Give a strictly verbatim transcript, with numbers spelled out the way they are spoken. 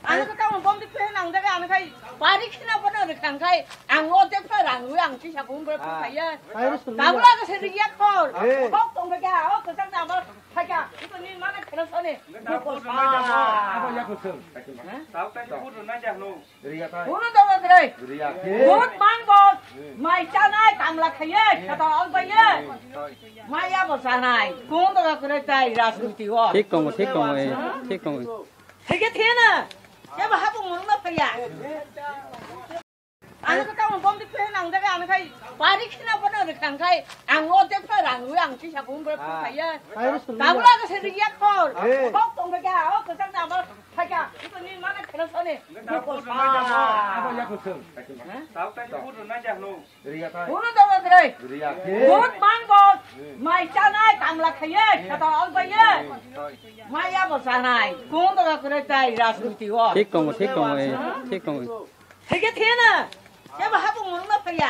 Ano ka tamo bom di pe nang daga ano kai. Pari khina bono de khang kai. Ang o de pa rang wi ang chi sa bum ber pa ya. Tabla ka se riya khor. Kok tong ka o ka sang na ba. Thaika. Ito ni mana khana sone. Abo ya ko sung. Tau tai ko na ja no. Riya tai. Uno daga kre. Riya. Bot man bot. Mai chanai kamla khaye. Kata al baye. Maya bo sanai. Kun daga kre tai rajniti o. Thik tongo, thik tongo, eh, thik tongo. Theke thena. Kebo habu muruna phaya. Ano ka tamo bom di pe nang daga ano kai. Pari khina bono de khang kai. Ang o de pa rang wi ang chi sa bum ber pa ya. Tabla ka se riya khor. Kok tong ka o ka sang na ba. Thaika. Ito ni mana khana sone. Abo ya ko sung. Tau tai ko na ja no. Riya tai. Uno daga kre. Riya. Bot man bot. Mai chanai kamla khaye. Kata al baye. Maya bo sanai. Kun daga kre tai rajniti o. Thik tongo, thik tongo, eh, thik tongo. Theke thena. Kebo habu muruna phaya.